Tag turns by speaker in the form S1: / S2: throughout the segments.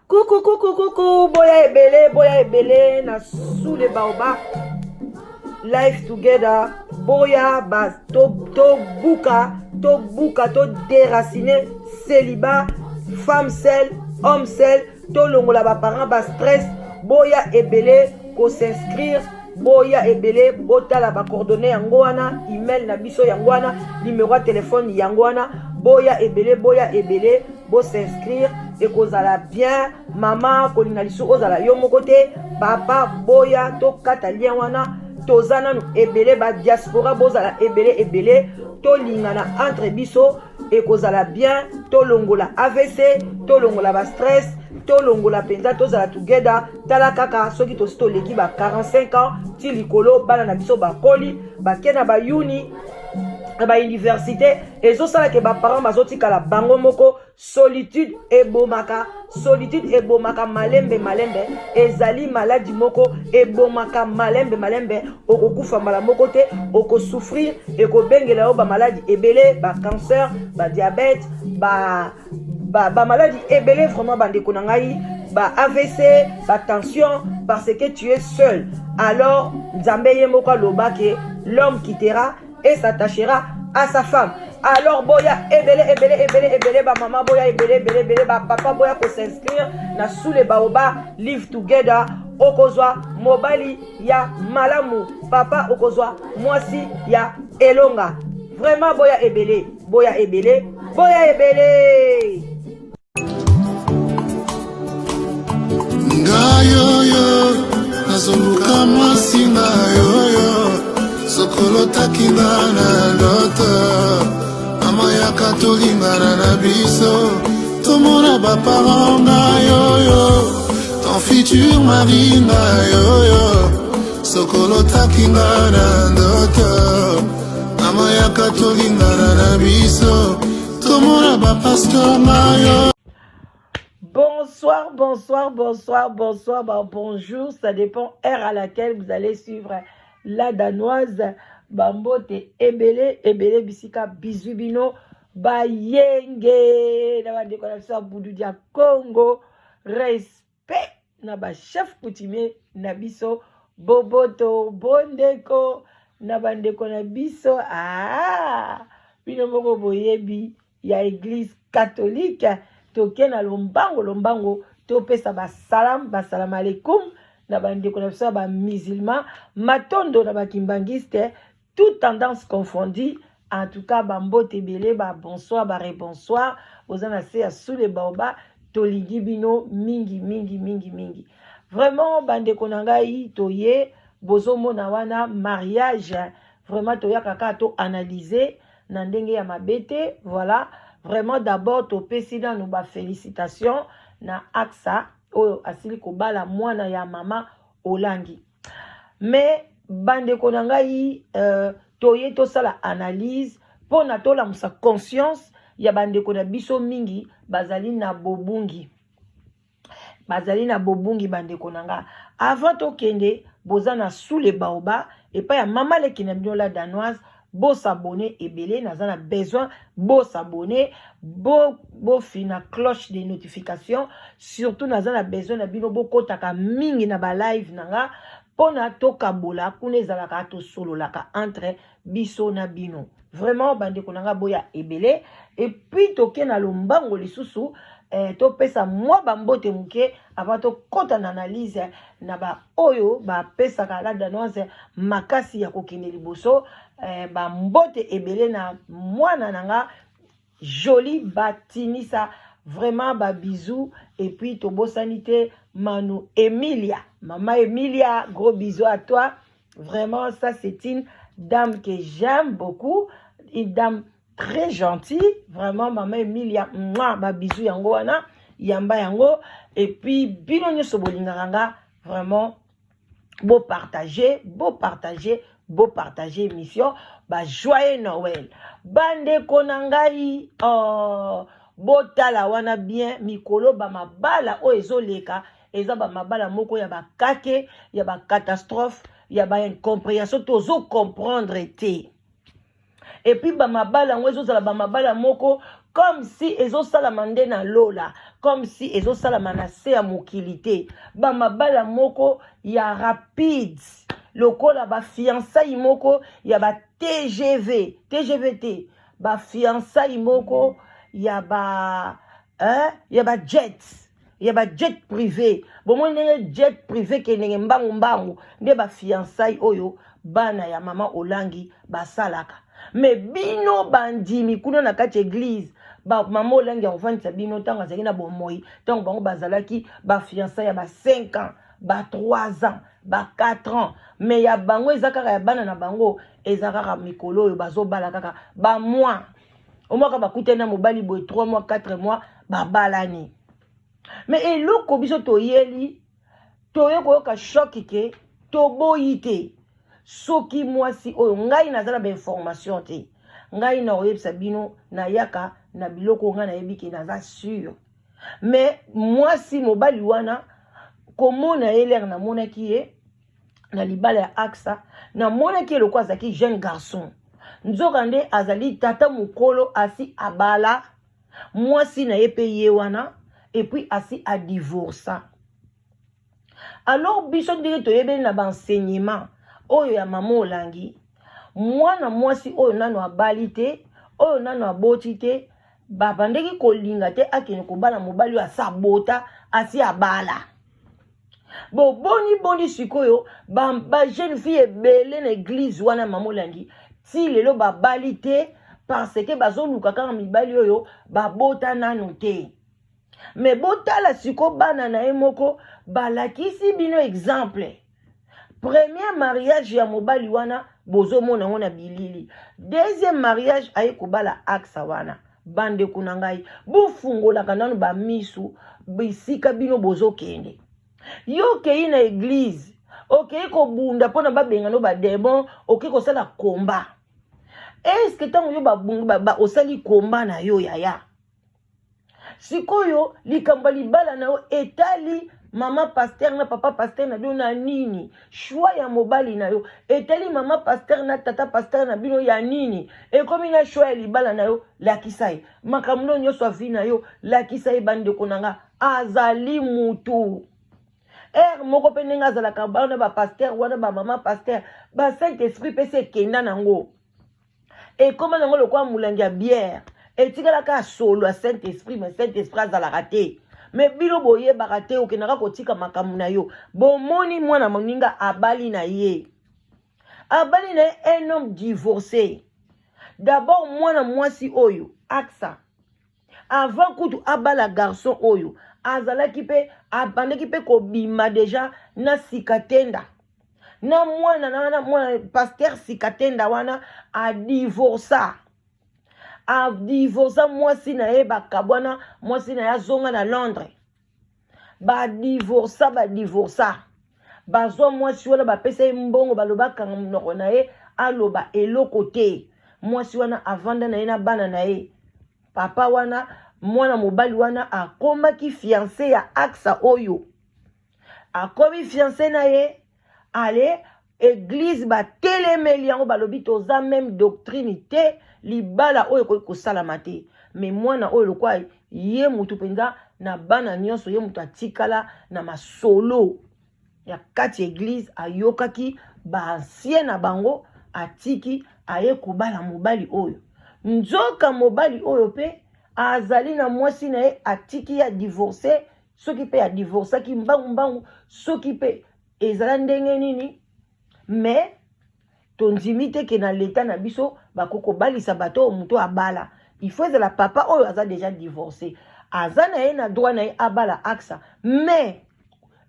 S1: Coucou, coucou, coucou, boya ebele, boya ebele, na sous les baobabs, life together, boya ba to to buka, to buka, to déraciner, célibat, femme seule, homme seul, to longola ba parents ba stress, boya ebele ko s'inscrire boya ebele botala ba coordonnées yango wana email na biso yango wana numéro ya telefone yango wana boya ebele boya ebele bo s'inscrire ekozala bien mama kolinga lisusu ozala yo moko te papa boya tokata lien wana toza nanu ebele ba diaspora bozala ebele ebele tolingana entre biso ekozala bien tolongola avc tolongola ba stress tolongola mpenza tozala together tala kaka soki tosi toleki ba 45 ans ti likolo bana na biso bakoli bake na bayuni na bauniversité ezosala ke baparent bazotikala bango moko solitude ebomaka solitude ebomaka malembe malembe ezali maladi moko ebomaka malembe malembe okokufa mbala moko te okosouffrir ekobengela yo bamaladi ebele bacancer badiabete ba bamaladi ba ebele vraiment bandeko na ngai ba avc batension parce que tu es seul alors nzambe ye moko aloba ke l'homme quittera et s'attachera à sa femme alors boya ebele ebele ebele ebele bamama boya ebele ebele ebele bapapa boya kos'inscrire na sous le baoba live together okozwa mobali ya malamu papa okozwa mwasi ya elonga vraiment boya ebele boya ebele boya ebele
S2: ngai oyo nazoluka mwasi ngai oyo sokolotaki nga na ndoto mama yaka tolingana na biso tomona baparent ngai oyo ton futur mari ngai oyo sokolotaki nga na ndoto mama yaka tolingana na biso tomona bapasteur ngai
S1: Bonsoir, bonsoir, bonsoir, bonsoir, bah, bonjour, ça dépend heure à laquelle vous allez suivre la danoise. Bambote ebele ebele bisika bisous bino bayenge na bandeko na biso ya budu dia Congo respect na ba chef coutumier na biso boboto bondeko na bandeko na biso ah bino moko boyebi ya eglise catholique toke na lombango lombango topesa basalam basalam aleikum na bandeko na biso ya bamusulman matondo na bakimbangiste toute tendance confondue en tout cas bambote ebele ba bonsoir ba rebonsoir boza na se ya sous le baoba tolingi bino mingi mingi mingi mingi vraiment bandeko na ngai toye bozomona wana mariage vraiment toyaka kaka to analyser na ndenge ya mabe te voilà vraiment d'abord topesi nanu bafélicitation na aksa oyo asili kobala mwana ya mama olangi mais bandeko na ngai toye tosala analyse mpona tolamusa conscience ya bandeko na biso mingi bazali na bobungi bazali na bobungi bandeko na nga avant tokende boza na sous le baoba epai ya mama leki na bino la danoise bosabone ebele naza na besoin bosabone bofina bo cloche de notification surtout naza na besoin na bino bokotaka mingi na balive na nga mpona tokabola kuna ezalaka tosololaka entre biso na bino vraiment bandeko na nga boya ebele et puis toke na lombango lisusu topesa mwa bambote moke avant tokɔta na analyse na baoyo bapesaka la danoise makasi ya kokende liboso bambote ebele na mwana na nga joli batinisa vraiment babisous et puis tobosani te manu emilia mama emilia gros bisous à toi vraiment ça c'est une dame que j'aime beaucoup une dame très gentille vraiment mama emilia mwa babisous yango wana yamba yango et puis bino nyonso bolingaka nga vraiment bopartage bopartage bopartage émission ba joyeux noël bandeko na ngai oh, Botala wana bien mikolo bamabala oyo ezoleka eza bamabala moko ya bakake, ya bacatastrophe, ya baincomprehension, tozo comprendre te. Et puis bamabala yango ezozala bamabala moko comme si ezosalama nde na lola, comme si ezosalama na se ya mokili te. Bamabala moko ya rapide lokola bafiançailles moko ya ba TGV, TGV te, bafiançailles moko ya ba hein, ya ba jet, ya ba jet privé. Bomoni ndenge jet privé kendenge mbangu mbangu, nde bafiançailles oyo bana ya mama Olangi basalaka. Me bino bandimi kuna na kati église, ba mama Olangi akofandisa bino ntango azalaki na bomoi, ntango bango bazalaki bafiançailles ya ba 5 ans, ba 3 ans, ba 4 ans. Me ya bango eza kaka ya bana na bango, eza kaka mikolo oyo bazobala kaka ba mois. Omwaka bakutani na mobali boye 3 mois, 4 mois, babalani. Me eloko biso toyeli, toye koyoka choc ke toboyi te. Soki mwasi oyo, ngai naza na bainformation te, ngai na koyebisa bino nayaka na biloko ngai nayebi ke naza sûr. Me mwasi mobali wana komona ye lere namonaki ye na libala ya Aksa, namonaki ye lokola azalaki jeune garçon, nzoka nde azali tata mokolo, asi abala mwasi na ye mpe ye wana, et puis asi adivorsa. Alors biso ndenge toyebeli na baenseignement oyo ya mama Olangi, mwana mwasi oyo nano abali te, oyo nano aboti te, babandeki kolinga te akende kobala mobali oyo asi abota, asi abala. Boboni boni sikoyo ba jeune fille ebele na église wana mama Olangi ti lelo babali te, parce que bazoluka kaka mibali oyo babota nano te. Me botala siko bana na ye moko balakisi bino exemple. Premier mariage ya mobali wana bozomona yango na bilili, deuxième mariage aye kobala Aksa wana. Bandeko na ngai, bofungolaka nano bamisu bisika bino bozokende. Yo okei na église, okei kobunda mpona babengano bademon, okei kosala komba. Eske ntango yo osali komba na yo yaya, sikoyo likambo ya libala na yo etali mama pasteur na papa pasteur na bino na nini? Choix ya mobali na yo etali mama pasteur na tata pasteur na bino ya nini? Ekomi na choix ya libala na yo, lakisa ye makambo no nyonso ya vie na yo, lakisa ye. Bandeko na nga, azali mutu ere moko mpe ndenge azalaka wana, bapasteur wana, bamama pasteur, ba Saint Esprit mpe se ekenda nango, ekóma nango lokola molangi ya bière, etikalaka solo ya Saint Esprit. Mais Saint Esprit azalaka te, me bino boyebaka te, okendaka kotika makambo na yo. Bomoni mwana moninga abali na ye, abali na ye un homme divorcé d'abord. Mwana mwasi oyo Aksa, avant kutu abala garçon oyo, azalaki mpe abandaki mpe kobima déjà na Sikatenda, na mwana na wana, mwana pasteur Sikatenda wana adivorsa, adivorsa mwasi na ye, bakabwana, mwasi na ye azonga na Londres. Badivorsa, badivorsa, bazwa mwasi wana, bapesa ye mbongo, baloba akanga monoko na ye, aloba eloko te. Mwasi wana avanda na ye na bana na ye. Papa wana, mwana mobali wana akomaki fiancé ya Aksa oyo, akomi fiancé na ye. Ale église batelemeli yango, balobi toza même doctrine te, libala oyo ekoki kosalama te. Me mwana oyo lokwa ye motu mpenza na bana nyonso, ye moto atikala na masolo ya kati ya église, ayokaki baancien na bango, atiki, aye kobala mobali oyo. Nzoka mobali oyo mpe azali na mwasi na ye, atiki ya divorce, soki mpe adivorçaki mbangu mbangu, soki mpe ezala ndenge nini. Me tondimi te ke na leta na biso bakoki kobalisa bato oyo moto abala, il faut ezala papa oyo aza déjà divorcé, aza na ye na droit na ye abala Aksa. Mais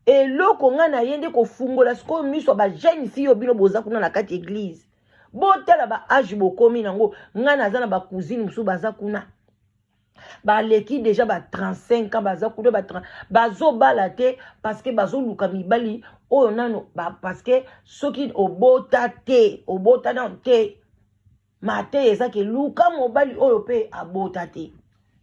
S1: eloko ngai na ye nde kofungola sikoyo miso ya bajeune fille oyo bino boza kuna na kati église, botala baage bokomi nango. Ngai naza na bacousine mosusu baza kuna, baleki déjà ba 35 ans, baza kuna, bazobala te parce que bazoluka mibali oyo nano ba, parce que soki obota te, obota nano te, mate eza ke luka mobali oyo mpe abota te.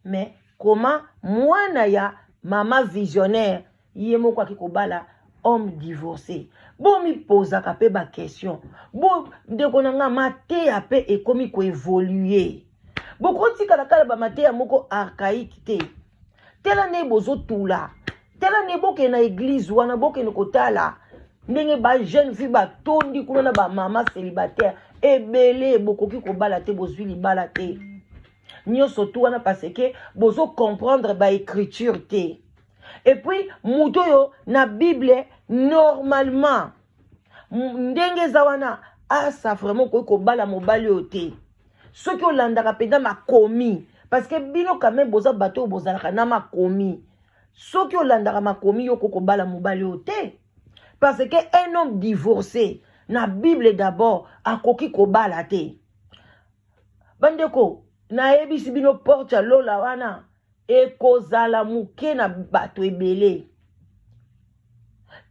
S1: Mais Koma mwana ya mama visionnaire ye moko ake kobala homme divorcé. Bomipozaka mpe baquestion. Bo ndeko na nga, mateya mpe ekomi koevolue. Bokotikala kala bamateya moko archaïque te. Tala nde bozotula, tala nde bokende na eglise wana, bokende kotala ndenge ba jeune fille batondi kuna na bamama célibataire ebele. Bokoki kobala te, bozwi libala te, nyonso tu wana parce que bozo comprendre ba écriture te. Et puis moto oyo na Bible, normalement ndenge eza wana, asa vraiment okoki kobala mobali oyo te soki olandaka mpenza makomi, parce que bino quand même boza bato oyo bozalaka na makomi. Soki olandaka makomi, yo okoki kobala mobali oyo te, parce que un homme divorcé na Bible d'abord akoki kobala te. Bandeko, nayebisi bino, porte ya lola wana ekozala moke na bato ebele.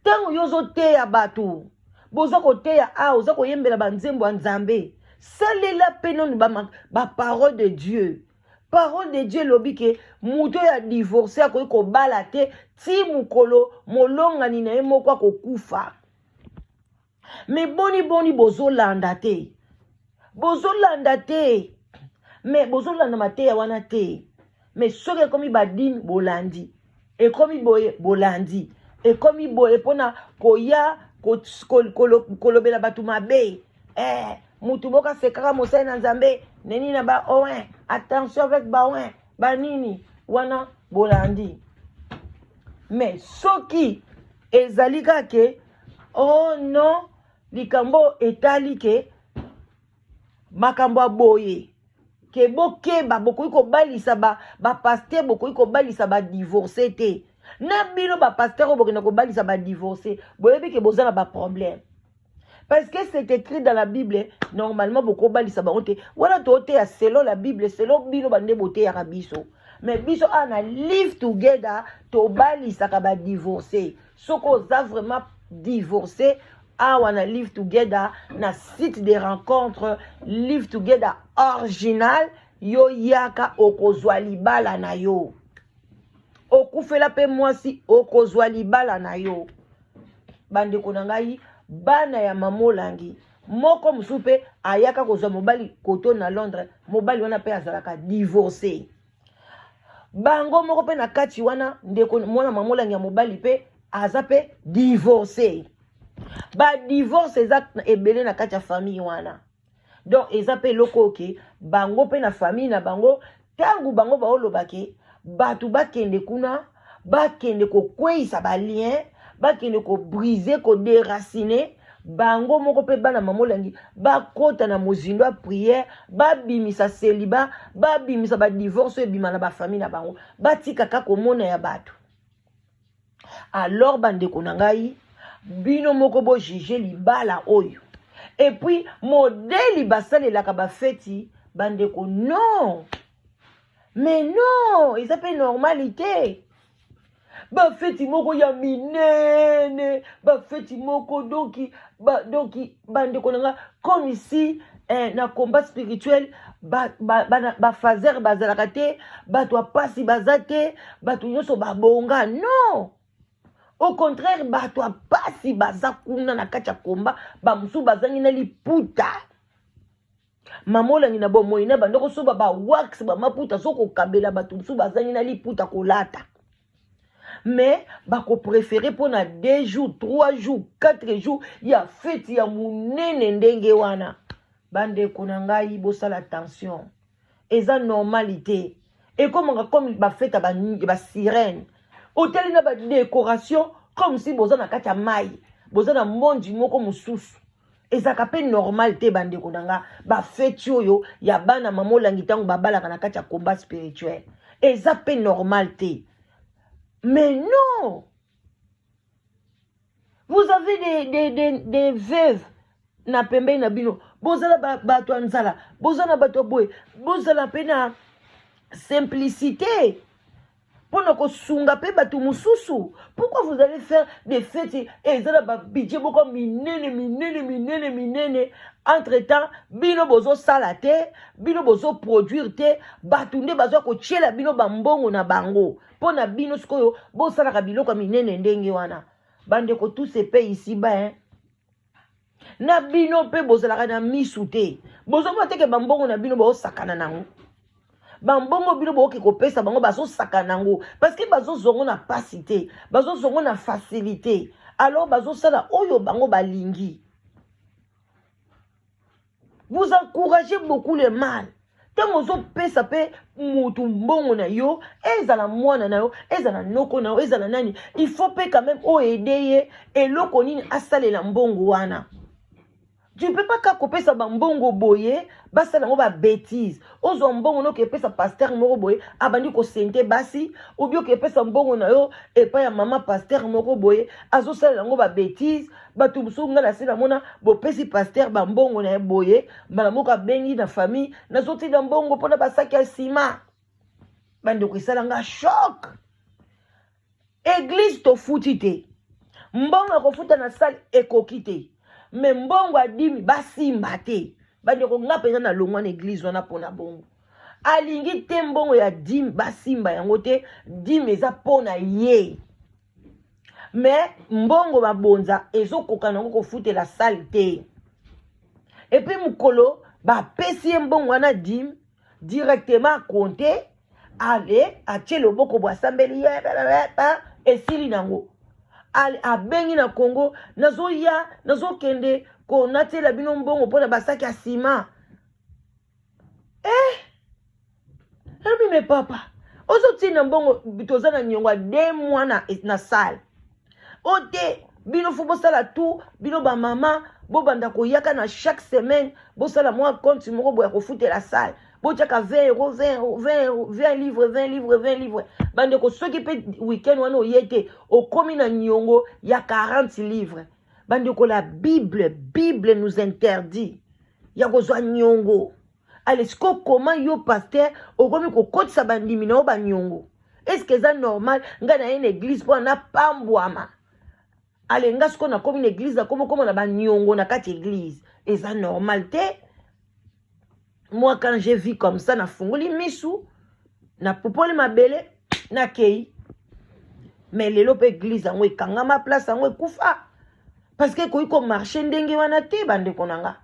S1: Ntango yo ozoteya bato, boza koteya awa, oza koyembela banzembo ya Nzambe, salela mpe nanu baparole de Dieu. Parole de Dieu elobi ke moto oyo adivorce akoki kobala te ti mokolo molongani na ye moko akokufa. Me boni boni bozolanda te, bozolanda te, me bozolanda mateya wana te. Me soki ekomi badime, bolandi, ekomi boye, bolandi, ekomi boye mpona koya kolobela bato mabe. Mutu moko asekaka mosali na Nzambe neni na ba oin, attention avec baoin banini wana, bolandi. Me soki ezali kaka ke oh non, likambo etali ke makambo ya boye, ke bokeba, bokoki kobalisa bapasteur, bokoki kobalisa badivorce te. Na bino bapasteur oyo bokende kobalisa badivorce, boyebi ke boza na baproblème, parce que c'est écrit dans la Bible, normalement bokobalisa bango te. Wana toteya selon la Bible, selon bino bande boteyaka biso. Mais biso awa na Live Together, tobalisaka badivorce. Soki oza vraiment divorcé, awa na Live Together, na site de rencontre Live Together original, yo yaka, okozwa libala na yo. Okufela mpe mwasi, okozwa libala na yo. Bandeko na ngai, bana ya mama Olangi moko mosusu mpe ayaka kozwa mobali koto na Londres. Mobali wana mpe azalaka divorcé. Bango moko mpe na kati wana, ndeko mwana mama Olangi ya mobali mpe aza mpe divorcé. Badivorce eza ebele na kati ya famille wana. Donc eza mpe eloko oke bango mpe na famille na bango. Ntango bango baoloba ke bato bakende kuna, bakende kokweyisa balien, bakende kobriser, kodéraciner, bango moko mpe bana mama Olangi bakota na mozindo ya prière, babimisa célibat, babimisa badivorce oyo ebima na bafamille na bango, batika kaka komona ya bato. Alors bandeko na ngai, bino moko bojuge libala oyo. Et puis modèle basalelaka bafeti, bandeko, non mais non, eza mpe normalité. Bafeti moko ya minene, bafeti moko donki ba, donki bandeko na nga, comme ici na combat spirituel, bafaser ba, ba, bazalaka te, bato ya pasi baza te, bato nyonso babonga. Non, au contraire, bato ya pasi baza kuna na kati ya komba. Bamosusu bazangi na liputa. Mama Olangi na bomoi na bando kosoba bawax, bamaputa, so kokabela bato mosusu bazangi na liputa kolata. Mais bakopréférer mpona 2 jours, 3 jours, 4 jours ya feti ya monene ndenge wana. Bandeko na ngai, bosala attention, eza normalité. Ekomaka comme bafete ya basirène. Otali na badécoration comme si boza na kati ya mai, boza na mondi moko mosusu. Ezalaka mpe normal te, bandeko na nga. Bafeti oyo ya bana mama Olangi ntango babalaka na kati ya combat spirituel, eza mpe normal te. Mais non, vous avez des veuves na pembeni na bino, bozala bato ya nzala, bozala na bato ya boye, bozala mpe na simplicité. mpona kosunga mpe bato mosusu. Pourquoi vous allez faire des fêtes eza na babudget moko minene minene minene minene? Entre temps bino bozosala te, bino bozoproduire te, bato nde bazwa kotiela bino bambongo na bango mpo na bino. Sikoyo bosalaka biloko ya minene ndenge wana. Bandeko, tout se paye ici bas, hein? Na bino mpe bozalaka na misu te, bozomona teke bambongo na bino baosakana nango. Bambongo bino bokoki kopesa bango, bazosakana nango parce que bazozwa ngo na pasi te, bazozwa ngo na facilité. Alors bazosala oyo bango balingi. Vous encouragez beaucoup le mal. Ntango ozopesa mpe motu mbongo na yo, ezala mwana na yo, ezala noko na yo, ezala nani, il faut mpe quand même oaider ye eloko nini asalela mbongo wana. Tu peux pas kaka kopesa bambongo boye, basala yango babêtises. Ozwa mbongo noki, epesa pasteur moko boye, abandi kosente basi, obi oki epesa mbongo na yo epai ya mama pasteur moko boye, azosalela yango babêtises. Bato mosusu, ngai na se namona, bopesi pasteur bambongo na ye boye, mbala moko abengi na famille: "Nazotinda mbongo mpona basaki ya nsima." Bandeko, esalanga choc. Église tofuti te, mbongo ya kofuta na salle ekoki te, mais mbongo adimi basimba te. Bandeko, nga mpenza nalongwa na église wana mpona bongo. Alingi te mbongo ya dîme basimba yango te. Dîme eza mpona ye, mais mbongo babonza ezokoka nango kofutela salle te. Et puis mokolo bapesi ye mbongo wana dîme, directement akonte, ale atie loboko bo asambeli ye, esili nango. Abengi na Congo: "Nazoya, nazokende konatiela bino mbongo mpona basaki ya nsima." Eh, alobi: "Mais papa, ozotinda mbongo, toza na niongo ya 2 mois na salle o te. Bino faut bosala tout, bino bamama bobanda koyaka na chaque semaine, bosala mwa compte moko boya kofutela salle, botiaka 20 euro, 20, 20, 20 livre, 20 livre, 20 livre." Bandeko, soki mpe weekend wana oye te, okomi na niongo ya 40 livre. Bandeko, la Bible nous interdit ya kozwa niongo. Ale siko koma yo pasteur, okomi kokotisa bandimi na yo baniongo, est-ce eza normal? Ngai naye na église mpo napambwama. Ale nga sikoyo nakomi na église, nakomi okoma na baniongo na kati église, eza normal te. Moi, quand j'ai vu comme ça, nafungoli misu, napupoli mabele, nakei. Mais lelo mpe église yango ekangama, place yango ekufa, parce que ekoki komarcher ndenge wana te. Bandeko na nga,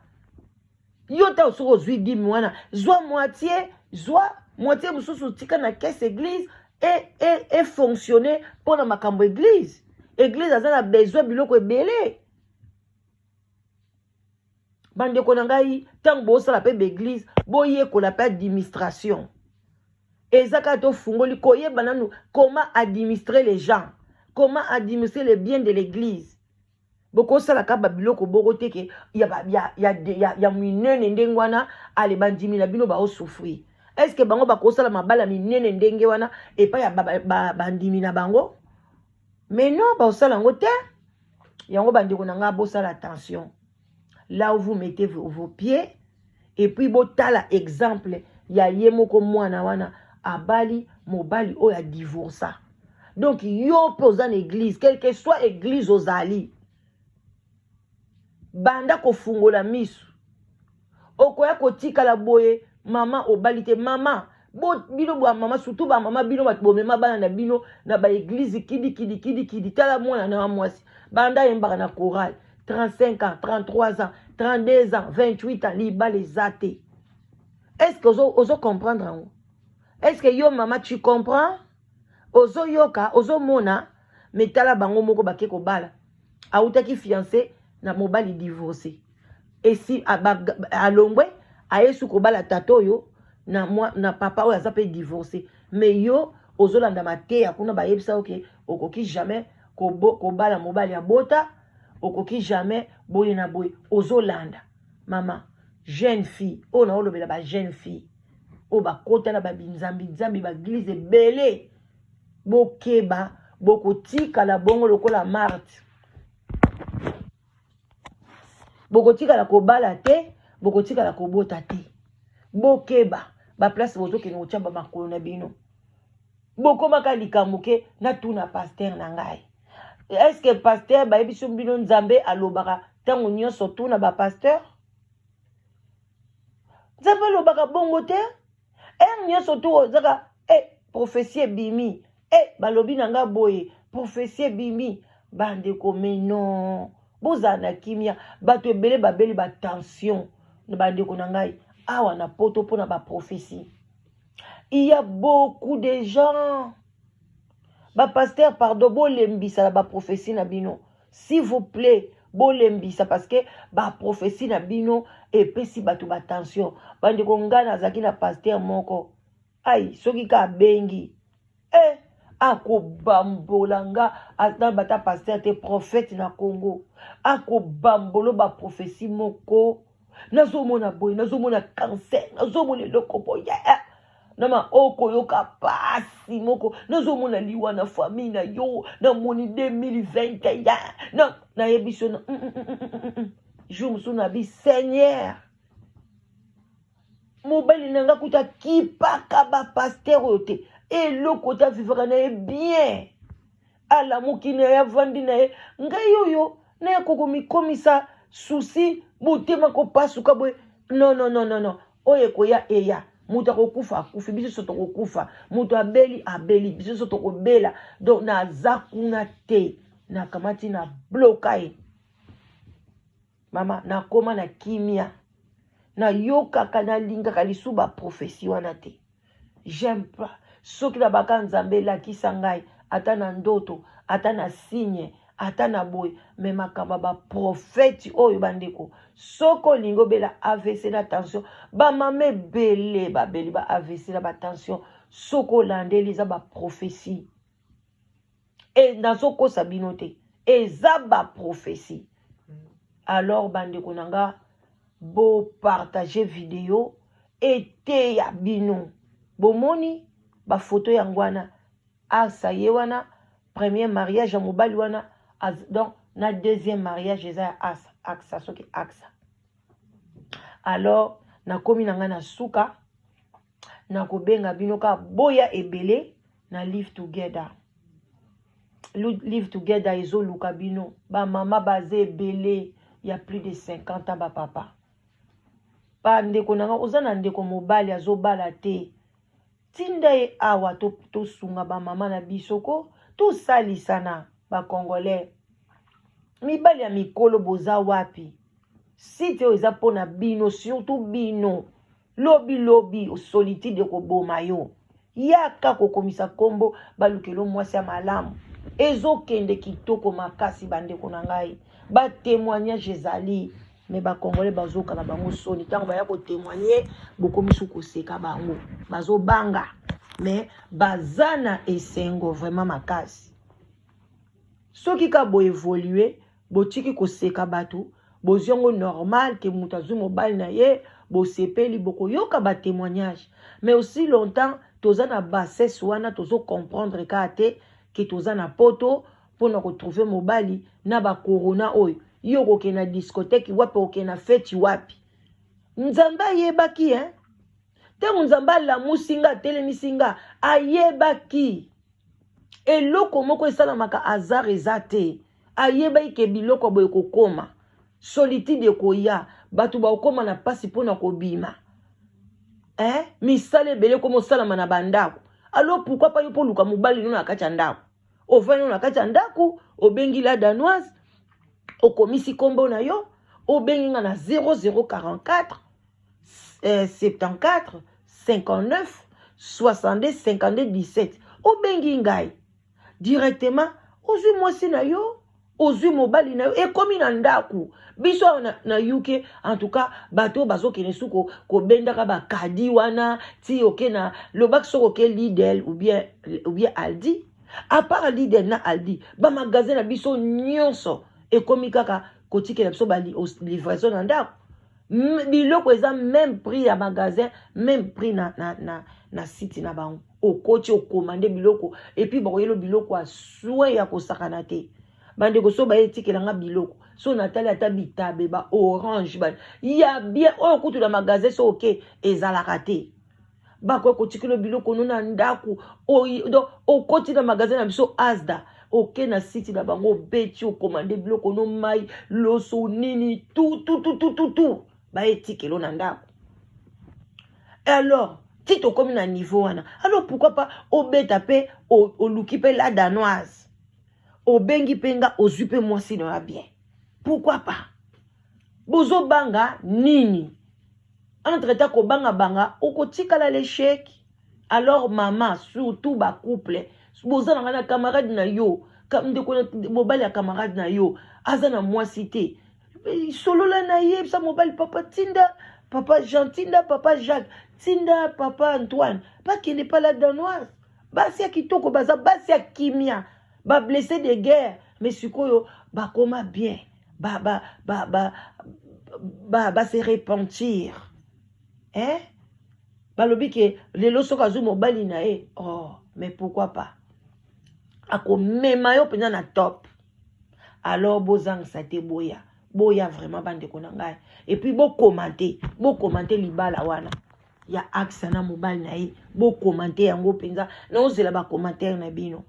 S1: yo ta soki ozwi dîme wana, zwa moitié, zwa moitié mosusu, tika na caisse église efonctionne mpo na makambo église. Église aza na besoin biloko ebele. Bandeko na ngai, ntango bosala mpe baéglise, boyekola mpe administration. Eza kaka tofungoli koyeba nanu comment administrer les gens, comment administrer les biens de l'église. Bokosalaka babiloko boko te ke ya minene ndenge wana. Ale bandimi na bino baosouffrir. Est ce que bango bakosala mabala minene ndenge wana epai ya bandimi na bango? Mais non, baosala yango te. Yango, bandeko na ngai, bosala attention là où vous mettez vos pieds. Et puis botala exemple ya ye moko mwana wana abali mobali oyo adivorça. Donc yo mpe oza na église, quelle que soit église ozali, banda kofungola miso. Okoya kotikala boye, mama obali te. Mama bo, bino bamama, surtout bamama, bino bato bomema bana na bino na baéglise kidikidi kidikidi. Tala mwana na wa mwasi, banda ayembaka na chorale, 35 ans, 33 ans, 32 ans, 28 ans, libala eza te. Est ce que ozo comprendre yango? Est ce que yo mama, tu comprends? Ozoyoka, ozomona? Mais tala bango moko bake kobala, awutaki fiancé na mobali divorcé, esi alongwe, ayesu kobala tata oyo na papa oyo aza mpe divorcé. Mais yo ozolanda mateya kuna, bayebisa oke okoki jamais kobala mobali ya bota, okoki jamais boye na boye. Ozolanda mama jeune fille oyo naolobela, ba jeune fille oyo bakota na babinzambi nzambi, baéglise ebele, bokeba, bokotikala bongo lokola Marte, bokotikala kobala te, bokotikala kobota te. Bokeba baplace bozokende kotya bamakolo na bino. Bokomaka likambo ke natuna pasteur na ngai. Est-ce que pasteur bayebisi bino Nzambe alobaka ntango nyonso tuna ba pasteur? Nzambe alobaka bongo te. Heure nyonso tu ozaka eh, prophetie ebimi eh, balobi na nga boye prophetie ebimi. Bandeko, mais non, bozala na kimia. Bato ebele babeli ba tension na bandeko na ngai awa na poto mpona ba prophetie. Il y a beaucoup de gens. Ba pasteur, pardon, bolembisa na ba prophétie na bino. S'il vous plaît, bolembisa parce que ba prophétie na bino epesi bato ba tension. Bandeko, ngai nazalaki na pasteur moko. Ai, soki ka abengi. Eh, akobambola nga ata bata pasteur te, prophète na Congo. Akobambolo ba prophétie moko. Nazomona boye, nazomona cancer, nazomona eloko boye. Nama okoyoka pasi moko, nazomona liwa na famille na yo, namoni 2021. Na nayebi so na jour mosusu na bi Seigneur, mobali na nga kuta kipaka ba pasteur oyo te, eloko te avivaka na ye bien. Alamuki na ye, avandi na ye, ngai oyo naye kokomikomisa susi, motema kopasuka boye. Non, non, non, non, non. Oyo ekoya eya. Moto akokufa akufi, biso nyonso tokokufa. Moto abeli abeli, biso nyonso tokobela. Donc naza kuna te, nakamati na bloka ye. Mama, nakoma na kimia. Nayokaka, nalingaka lisusu ba prophétie wana te. J'aime pas. Soki na baka Nzambe elakisa ngai ata na ndoto, ata na signe, ata na boye, me makambo ya ba prophète oyo bandeko, soki olingi obela AVC na tension, ba mama ebele babeli ba AVC na ba tension, soki olandeli eza ba prophétie. E nazokosa bino te, eza ba prophétie. Alors bandeko na nga, bo partager video eteya bino. Bomoni ba photo yango wana, asa ye wana premier mariage ya mobali wana, donc na deuxième mariage eza ya asa, aksa soki aksa. Alors nakomi na nga na suka, nakobenga bino ka boya ebele na Live Together. Live Together ezoluka bino ba mama baza ebele ya plus de 50 ans, ba papa. Ba ndeko na nga, oza na ndeko mobali azobala te, tinda ye awa tosunga ba mama na biso ko, tosalisana ba Congolais. Mibali ya mikolo boza wapi? Site oyo eza mpona bino, surtout bino. Lobi lobi solitude ekoboma yo. Yaka kokomisa kombo balukelo mwasi ya malamu. Ezokende kitoko makasi bandeko na ngai. Ba témoignage ezali, mais ba Congolais bazoka na bango soni ntango baya kotémoigner, bokomi su koseka bango, bazobanga, mais baza na esengo vraiment makasi. Soki ka bo évoluer, botiki koseka bato, bozwi yango normal ke moto azwi mobali na ye, bosepeli, bokoyoka ba témoignage. Mais aussi longtemps toza na bassesse wana, tozo comprendre kaka te ke toza na poto mpona kotrouver mobali na bacorona oyo. Yo okokende na discothèque wapi? Okokende na feti wapi? Nzambe ayebaki, hein? Ntango Nzambe alamusi nga, atelemisi nga, ayebaki eloko moko esalamaka, hasard eza te. Ayebaki ke biloko boye kokoma, solitude ekoya, bato bakokoma na mpasi mpona kobima, eh? Misala ebele ekoma osalama na bandako. Alors pourquoi pas yo mpo oluka mobali no na kati ya ndako? Ovandi no na kati ya ndako, obengi la Danoise, okomisi nkombo na yo, obengi nga na 0044 74 59 62 52 17. Obengi ngai directement, ozwi mwasi na yo, ozwi mobali na yo, ekomi na ndako. Biso awa na UK, en tout cas, bato oyo bazokende su kobendaka bakadi wana ti oke na lobaki, soki oke Lidl ou bien Aldi, à part Lidl na Aldi, bamagasin na biso nyonso ekomi kaka kotikela biso balivraison na ndako. Biloko eza même prix ya magasin, même prix na site na bango. Okoti, okomande biloko, et puis bakoyela biloko ya soin ya kosakana te. Bandeko, so baye etikelanga biloko, so natali ata bitabe, ba orange ba ya bien oyo kutu na magasin so oke ezalaka te. Bakoya kotikela biloko no na ndako. Donc okoti na magasin na biso Asda, oke na site na bango, obeti, okomande biloko no, mai, loso, nini, tout tout tout tout tout tout, baetikelo na ndako. Alors ti tokomi na niveau wana, alors pourquoi pas obeta mpe, oluki mpe la Danoise, obengi mpe nga, ozwi mpe mwasi na ya bien, pourquoi pas? Bozobanga nini? Entre temps kobangabanga, okotikala l'échec. Alors mama, surtout bacouple, boza na ngai na camarade na yo, ndeko mobali ya camarade na yo aza na mwasi te, solola na ye, bisa mobali: "Papa, tinda papa Jean, tinda papa Jacques, tinda papa Antoine, bakende pa la Danoise." Basi ya kitoko baza, basi ya kimia, bablessé de guerre, mais sikoyo bakoma bien, ba, ba, ba, ba, ba, ba se repentir, hein? Balobi ke lelo soki azwi mobali na ye, oh, mais pourquoi pas, akomema yo mpenza na top. Alors bozangisa te, boya, boya vraiment, bandeko na ngai. Et puis bokomante, bokomante libala wana ya Aksa na mobali na ye, bokomante yango mpenza. Naozela bacommentaire na bino.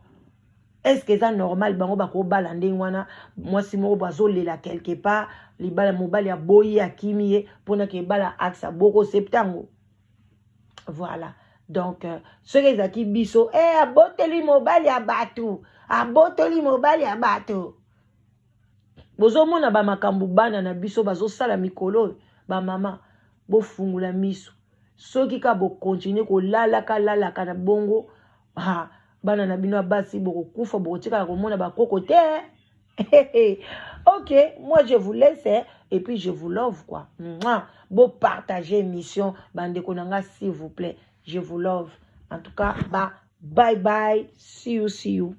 S1: Est ce que eza normal bango bakobala ndenge wana? Mwasi moko bazolela quelque part libala, mobali aboyi, akimi ye mpona ke ebala Aksa, bokosepta yango? Voilà. Donc soki ezalaki biso, e aboteli mobali ya bato, aboteli mobali ya bato. Bozomona bamakambo bana na biso bazosala mikolo oyo. Bamama, bofungula miso. Soki ka bokontinue kolalaka lalaka na bongo, ha, bana na bino ya basi bokokufa, bokotikala komona bakoko te. Ok, moi je vous laisse, hein, et puis je vous love quoi. Mouah. Bopartager émission, bandeko na nga, s'il vous plaît. Je vous love en tout cas. Ba bye bye, see you, see you.